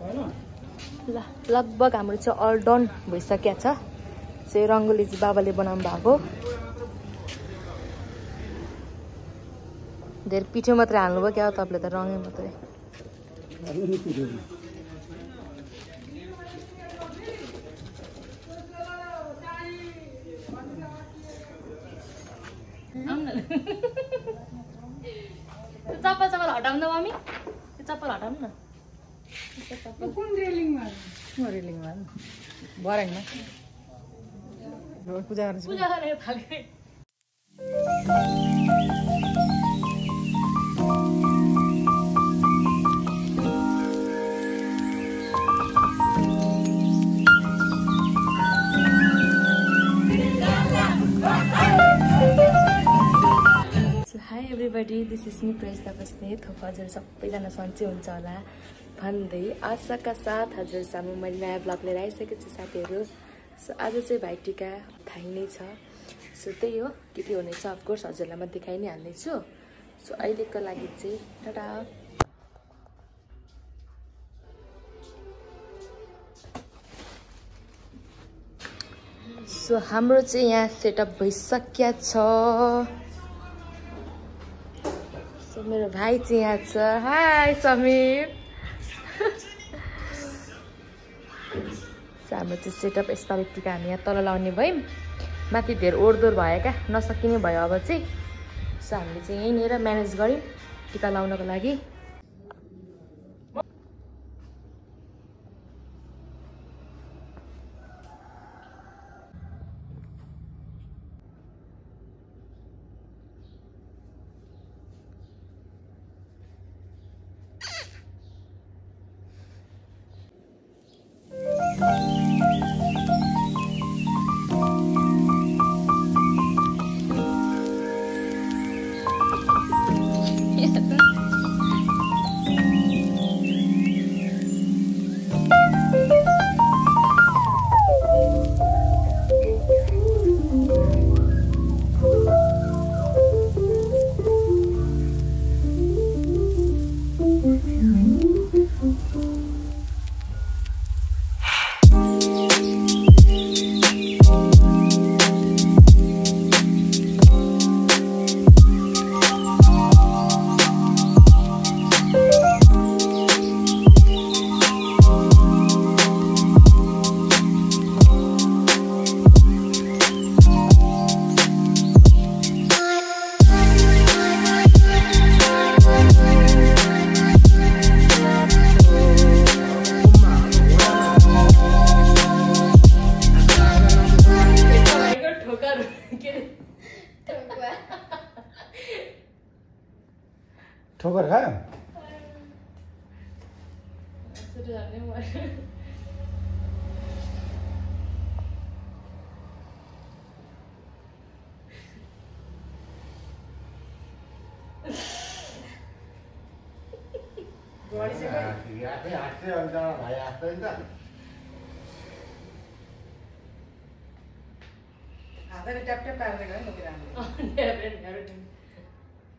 ल लगभग हाम्रो चाहिँ अल डन भइसकेको छ चाहिँ रङ्गोली चाहिँ बाबाले बनाउनु भएको धेरै पिठो मात्रै हाल्नुभयो क्या तपाईँले त रङै मात्रै चप्पल हटाउनु न मम्मी चप्पल हटाउनु न रेलिङमा भरेमा पूजा गर्ने थाले hi everybody this is me Prayasta Basnet हो हजुर सबैजना सन्चै हुन्छ होला भन्दै आशाका साथ हजुरसम्म मैले नयाँ ब्लग लिएर आइसकेको छु साथीहरू सो आज चाहिँ भाइटिका थाहै नै छ सो त्यही हो के हुनेछ अफकोर्स हजुरलाई म देखाइ नै हाल्नेछु सो अहिलेको लागि चाहिँ टाटा सो हाम्रो चाहिँ यहाँ सेटअप भइसक्या छ सो मेरो भाइ चाहिँ यहाँ छ हाई समीर हाम्रो चाहिँ सेटअप यसपालि टिका हामी यहाँ तल लाउने भयौँ माथि धेरै ओरदोर भयो क्या नसकिने भयो अब चाहिँ सो हामीले चाहिँ यहीँनिर म्यानेज गऱ्यौँ टिका लाउनको लागि ठोकर खायो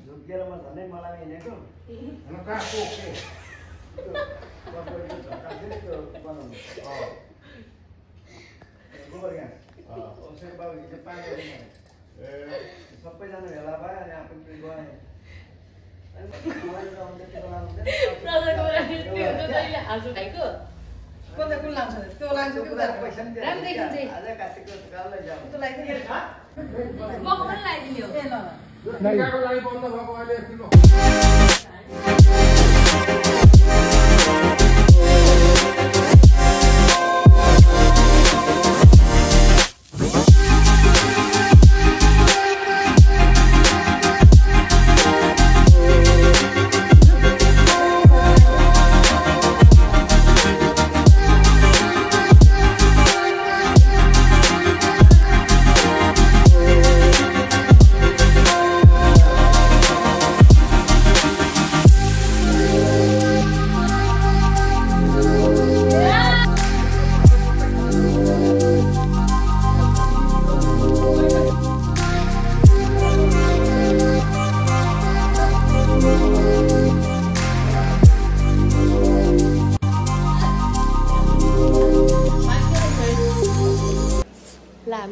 झुक्किएरमा झन्डै मलाई हिँडेको कहाँको के बनाउनु गोबर घाँस बाबु हिजो पानी सबैजना भेला भयो अनि आफू पनि गएँ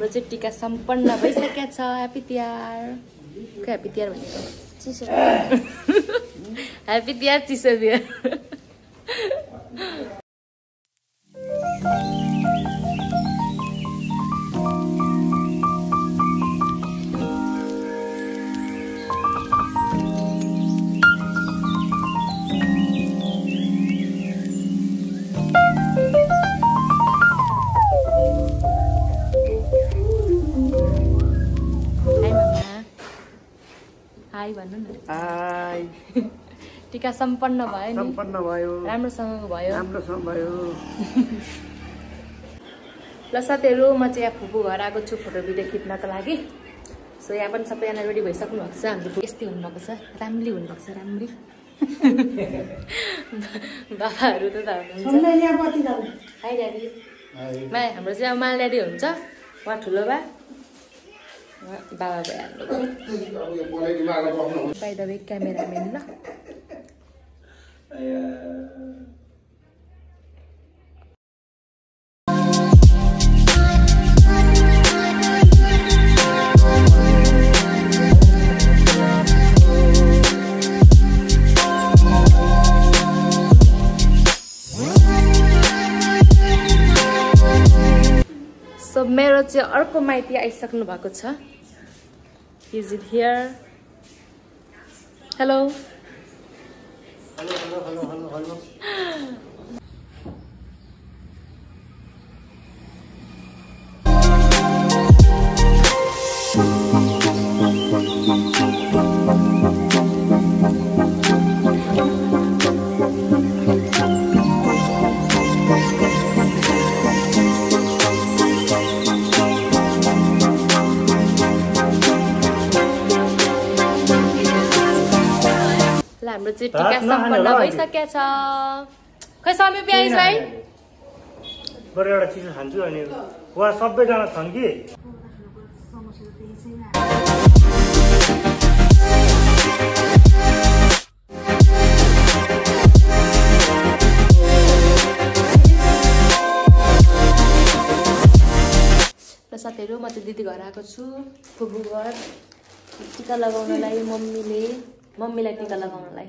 हाम्रो चाहिँ टिका सम्पन्न भइसकेको छ। ह्यापी तिहार। ह्यापी तिहार भनेको चिसो ह्यापी तिहार चिसो बिहार। हाई भन्नु न। हाई। टिका सम्पन्न भयो नि। सम्पन्न भयो। राम्रोसँग भयो। राम्रोसँग भयो। ल साथीहरू म चाहिँ यहाँ फुपू घर आएको छु फोटो भिडियो खिच्नको लागि। सो यहाँ पनि सबैजना रेडी भइसक्नु भएको छ। हाम्रो यस्तै हुनुभएको छ। राम्ररी हुनुभएको छ राम्ररी। बाबाहरू त हुनुहुन्छ। High daddy. हाम्रो चाहिँ अब माल ड्याडी हुन्छ। उहाँ ठुलो बा बाबा भइहाल्नु बाइ द वे क्यामेराम्यान ल। सो मेरो चाहिँ अर्को माइती आइसक्नु भएको छ। Is it here? Hello. Hello. हाम्रो चाहिँ टिका सम्पन्न भइसकेको छ। खै समय प्याज भाइ बरु एउटा चिज खान्छु अनि उहाँ सबैजना छन् कि र साथीहरू म चाहिँ दिदी घर आएको छु फुपू घर टिका लगाउनलाई। मम्मीलाई टिका लगाउनलाई।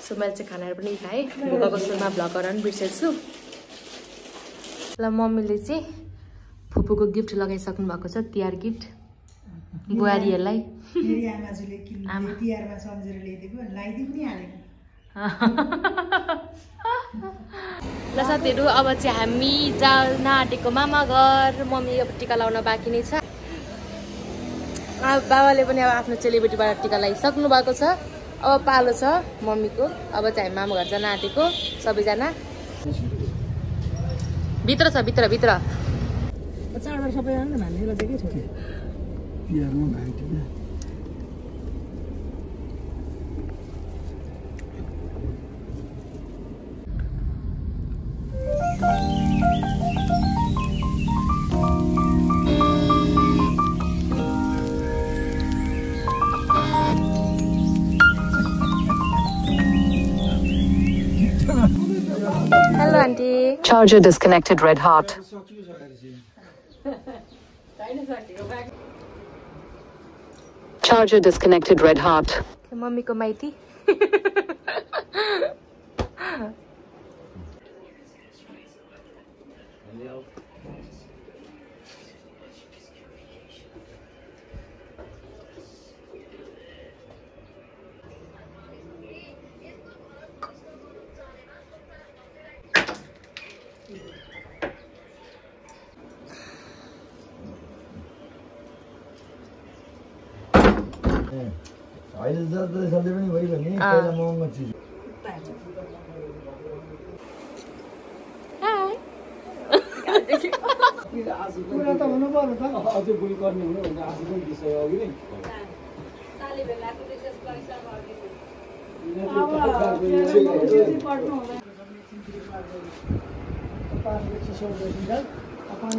सो मैले चाहिँ खानाहरू पनि खाएँ। भोकाको सुरुमा भ्लग गर्न बिर्सेछु। ल मम्मीले चाहिँ फुपूको गिफ्ट लगाइसक्नु भएको छ। तिहार गिफ्ट बुहारीहरूलाई। ल साथीहरू अब चाहिँ हामी जान आँटेको मामा घर। मम्मी अब टिका लाउन बाँकी नै छ। बाबाले पनि अब आफ्नो चेलीबेटीबाट टिका लगाइसक्नु भएको छ। अब पालो छ मम्मीको। अब चाहिँ हामी मामा घर जान आँटेको सबैजना। भित्र छ भित्र चाडबाड सबैजना भान्नेलाई चाहिँ के छ तिहारमा भाइ Hello auntie. Charger disconnected, red heart. Charger disconnected, red heart. Mommy ko maiti.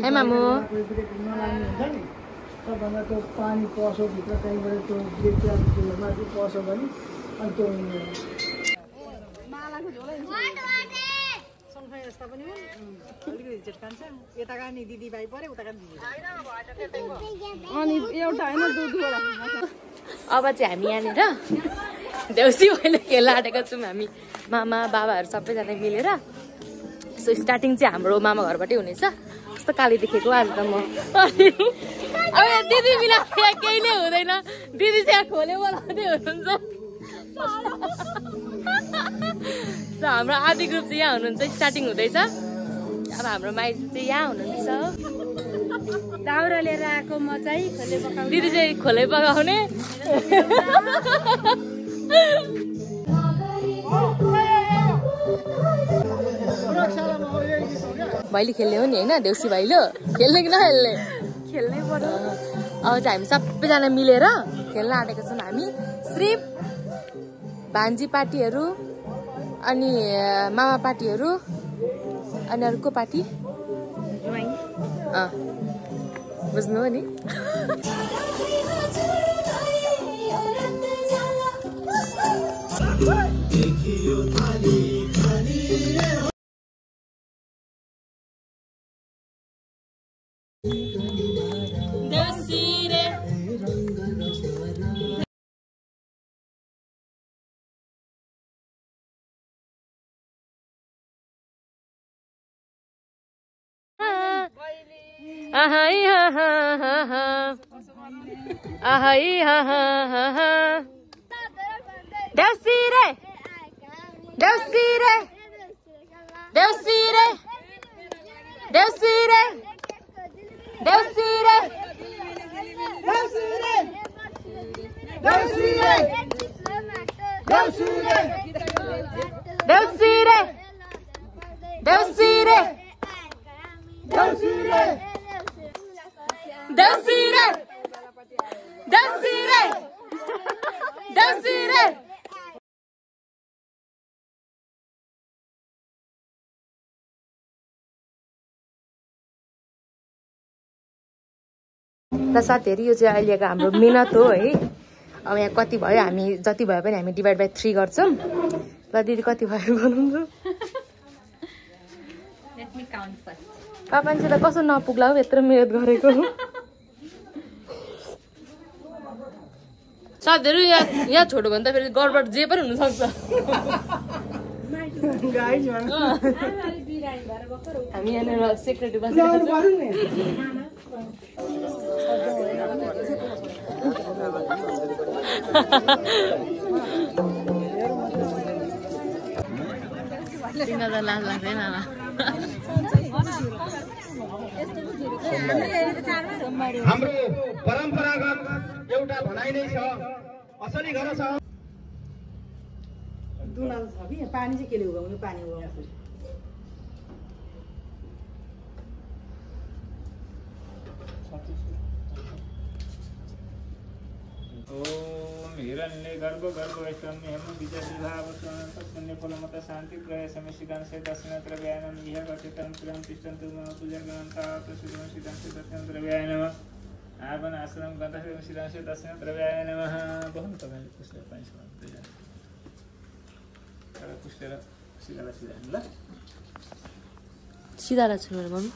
Hey mamu. सबभन्दा त्यो पानी पसो भित्र कहीँबाट त्यो गेटमा चाहिँ पसो भने अनि त्यो मालाको झोला सनफाई जस्ता पनि अलिकति रिजेक्ट खान्छ यताका नि दिदीभाइ परे उताका दिदी अनि एउटा होइन दुईवटा अब चाहिँ हामी यहाँनिर देउसी भैलो खेल्न आँटेको छौँ हामी मामा बाबाहरू सबैजना मिलेर सो स्टार्टिङ चाहिँ हाम्रो मामा घरबाटै हुनेछ कस्तो काली देखेको आज त म अब यहाँ दिदी बिना यहाँ केही नै हुँदैन दिदी चाहिँ यहाँ खोले बोलाउँदै हुनुहुन्छ सो हाम्रो आदि ग्रुप चाहिँ यहाँ हुनुहुन्छ स्टार्टिङ हुँदैछ अब हाम्रो माइजू चाहिँ यहाँ हुनुहुन्छ दाउरा लिएर आएको म चाहिँ खोले पकाउने दिदी चाहिँ खोले पकाउने भैली खेल्ने हो नि होइन देउसी भैलो खेल्ने कि नखेल्ने खेल्नै पर्यो अब चाहिँ हामी सबैजना मिलेर खेल्न आँटेको छौँ हामी श्रीप भान्जी पार्टीहरू अनि मामा पार्टीहरू अनि अर्को पार्टी बुझ्नु हो नि ahai ha ha ha ha ahai ha ha ha ha Deusire Deusire Deusire Deusire Deusire Deusire Deusire Deusire Deusire Deusire Deusire Deusire Deusire र साथीहरू यो चाहिँ अहिलेको हाम्रो मिहिनेत हो है अब यहाँ कति भयो हामी जति भयो पनि हामी डिभाइड बाई 3 गर्छौँ ल दिदी कति भयो भन्नुहुन्छ मान्छे त कसो नपुग्ला हौ यत्रो मिहिनेत गरेको साथीहरू यहाँ छोड्यो भने त फेरि गडबड जे पनि हुनसक्छ हामी यहाँनिर सेक्रेटरी बसेको तिनीहरूलाई लाज लाग्दैन हाम्रो परम्परागत एउटा भनाइ नै छ असली घर छ दुनाल छ कि पानी चाहिँ केले उगाउने पानी उगाउँछ ओम हिरण्य गर्भ गर्भ वैष्णव हेम विजय विभाव पुण्य फलमत शांति प्रयास में सिद्धांत से दर्शन द्रव्यायनम यह गतितम प्रियम तिष्ठन्तु मम पूजा ग्रंथा प्रसिद्धम सिद्धांत से दर्शन द्रव्यायनम आवन आश्रम ग्रंथ से सिद्धांत से दर्शन द्रव्यायनम बहुत तपाईले पुस्तक पाइन्छ तर पुस्तक सिधाला सिधा ल सिधाला छु मेरो मम्मी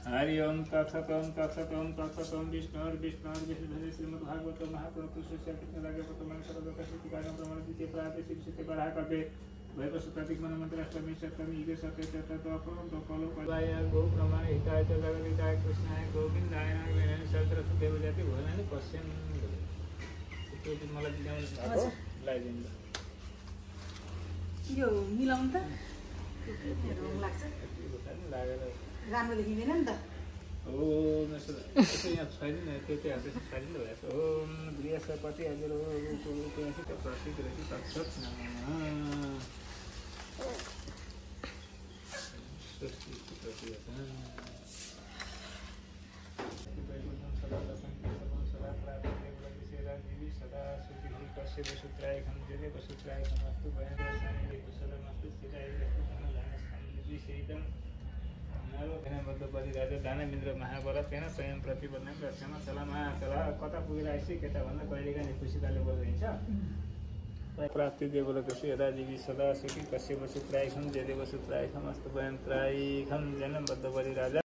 हरि ओम तत्सत ओम तत्सत ओम तत्सत ओम विष्णु विष्णु श्रीमद् भागवत महापुराण श्री कृष्ण मंत्र कार्य प्रमाण द्वितीय प्राप्त श्री सत्य बराह कपे भयको प्रतीक मन मंत्र अष्टमी सप्तमी इगे सत्य सत्य तो अपरम तो कलो कलाय गो प्रमाण हिताय च जगदिताय कृष्णाय गोविंदाय नारायण सहस्र देव जाति भोजन पश्चिम त्यो मलाई दिनु भएको लाइदिनु यो मिलाउनु त लाग्छ राम्रो देखिँदैन नि त ओम यहाँ छैन त्यो चाहिँ हाम्रो छैन भएको ओम बृहस्पति हजुर प्रतीक रही तत्सत सूत्राय खंजरे सूत्राय खमस्तु भयंकरसानि कुशलमस्तु स्थिराय श्रीदम राजा दानवेन्द्र महाभारत होइन स्वयं प्रतिबन्ध रक्षमा चला कता पुगेर आइसक्यो केटा भन्दा कहिलेकाहीँ खुसीताले बोल्दै हिँड्छ प्राप्ति देवलोकस्य यदा जीवी सदा सुखी कश्यप सूत्राय खम जय देव सूत्राय खम अस्तु वयं त्राय खम जन्म बद्ध बलि राजा